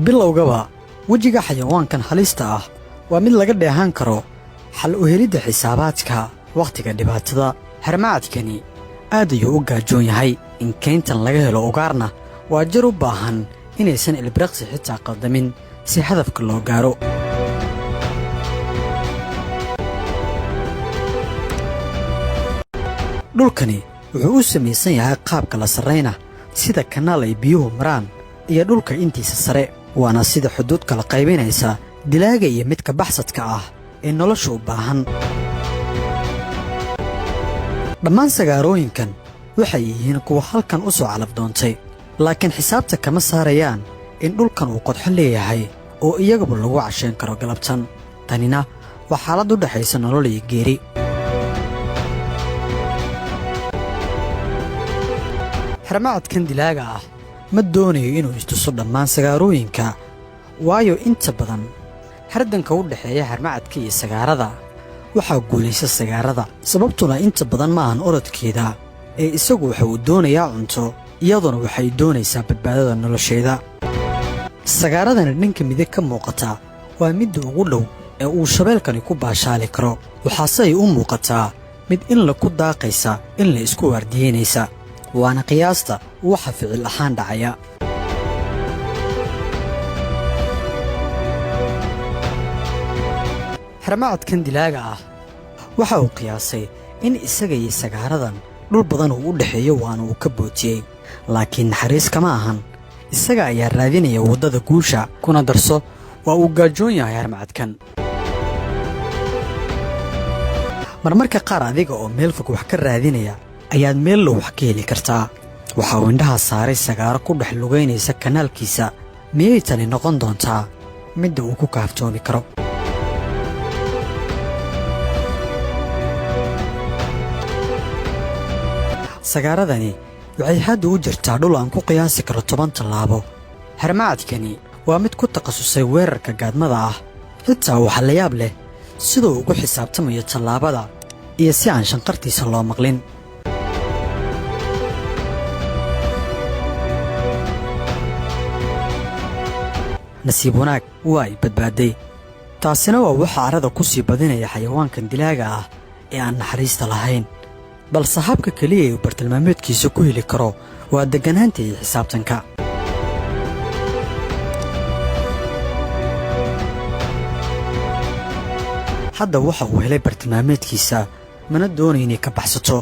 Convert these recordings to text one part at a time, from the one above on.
Bilowgaba wejiga xayawaankan halista ah waa mid laga dheehan karo xal u helidda xisaabaadka wakhtiga dhibaatada. Haramcadkani aad ayuu u gaajoon yahay. In keyntan laga helo ugaarna waa jir u baahan inaysan ilbiriqsi xitaa qaldamin si hadafka loo gaaro. Dhulkani wuxuu u samaysan yahay qaab kala sarrayna, sida kanaal ay biyuhu maraan iyo dhulka intiisa sare, waana sida xuduud kala qaybinaysa dilaaga iyo midka baxsadka ah ee nolosha u baahan. Dhammaan sagaarooyinkan waxay yihiin kuwa halkan u soo calaf doontay, laakiin xisaabta kama saarayaan in dhulkan uu qodxo leeyahay oo iyagaba lagu cashayn karo galabtan. Tanina waa xaalad u dhexaysa nolol iyo geeri. Haramcadkan dilaaga ah ma doonayo inuu istuso dhammaan sagaarooyinka, waayo inta badan hardanka u dhexeeya haramcadka iyo sagaarada waxaa guulaysa sagaarada. Sababtuna inta badan ma ahan orodkeeda, ee isagu waxa uu doonayaa cunto, iyaduna waxay doonaysaa badbaadada nolosheeda. Sagaaradani dhanka midig ka muuqata waa midda ugu dhow ee uu shabeelkani ku baashaali karo, waxaase ay u muuqataa mid in la ku daaqaysa, in la isku waardiyeynaysa, waana qiyaasta waxa ficil ahaan dhacaya. Haramcadkan dilaaga ah waxa uu qiyaasay in isaga iyo sagaaradan dhul badan uu u dhexeeyo, waana uu ka bootiyey, laakiin naxariis kama ahan. Isaga ayaa raadinaya waddada guusha, kuna darso waa uu gaajoon yahay haramcadkan. Marmarka qaar adiga oo meel fog wax ka raadinaya ayaad meel low wax ka heli kartaa. Waxa uu indhaha saaray sagaaro ku dhex lugaynaysa kanaalkiisa. Miyay tani noqon doontaa midda uu ku kaaftoomi karo? Sagaaradani waxay hadda u jirtaa dhul aan ku qiyaasi karo 10 tallaabo. Haramcadkani waa mid ku takhasusay weerarka gaadmada ah. Xitaa waxaa la yaab leh siduu ugu xisaabtamayo tallaabada iyo si aan shanqartiisa loo maqlin. Nasiib wanaag, waa ay badbaadday. Taasina waa waxa carrada ku sii badinaya xayawaankan dilaaga ah ee aan naxariista lahayn, balse habka keliya ee uu bartilmaameedkiisa ku heli karo waa degganaanta iyo xisaabtanka. Hadda waxa uu helay bartilmaameedkiisa, mana doonayo inay ka baxsato,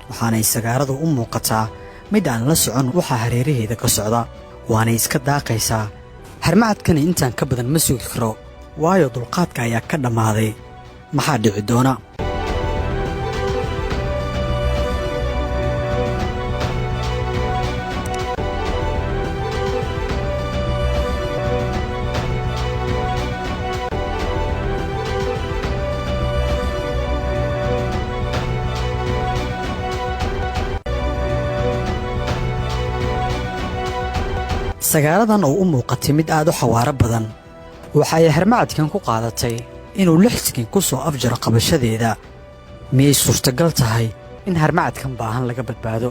waxaanay sagaaradu u muuqataa mid aan la socon waxa hareeraheeda ka socda, waanay iska daaqaysaa. Haramcadkani intaan ka badan ma sugi karo, waayo dulqaadka ayaa ka dhammaaday. Maxaa dhici doona? Sagaaradan oo u muuqatay mid aad u xawaaro badan waxa ay haramcadkan ku qaadatay inuu 6 sikin ku soo afjaro qabashadeeda. Miyay suurtagal tahay in haramcadkan baahan laga badbaado?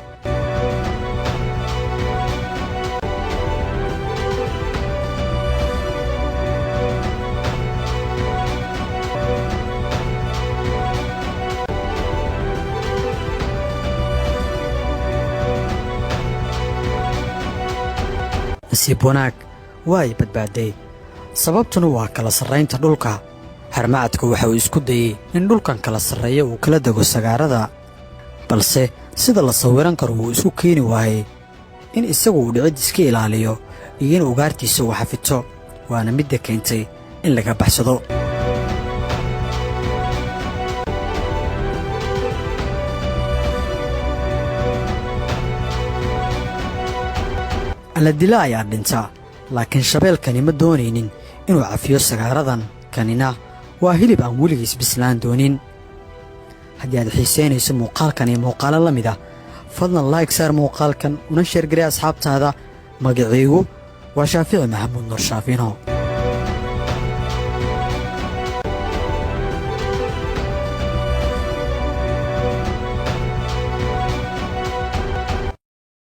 Nasiib wanaag, waa ay badbaaday. Sababtuna waa kala sarraynta dhulka. Haramcadku waxa uu isku dayey in dhulkan kala sarreeya uu kala dego sagaarada, balse sida la sawiran karo wuu isku keeni waayey in isagu uu dhicid iska ilaaliyo iyo in ugaartiisa uu xafito, waana midda keentay in laga baxsado. Alladila ayaa dhinta, laakiin shabeelkani ma doonaynin inuu cafiyo sagaaradan. Kanina waa hilib aan weligiis bislaan doonin. Haddii aad xiisaynayso muuqaalkan iyo muuqaalo la mid ah, fadlan like saar muuqaalkan una share garee asxaabtaada. Magaciigu waa Shaafici Maxamuud Nur Shaafino.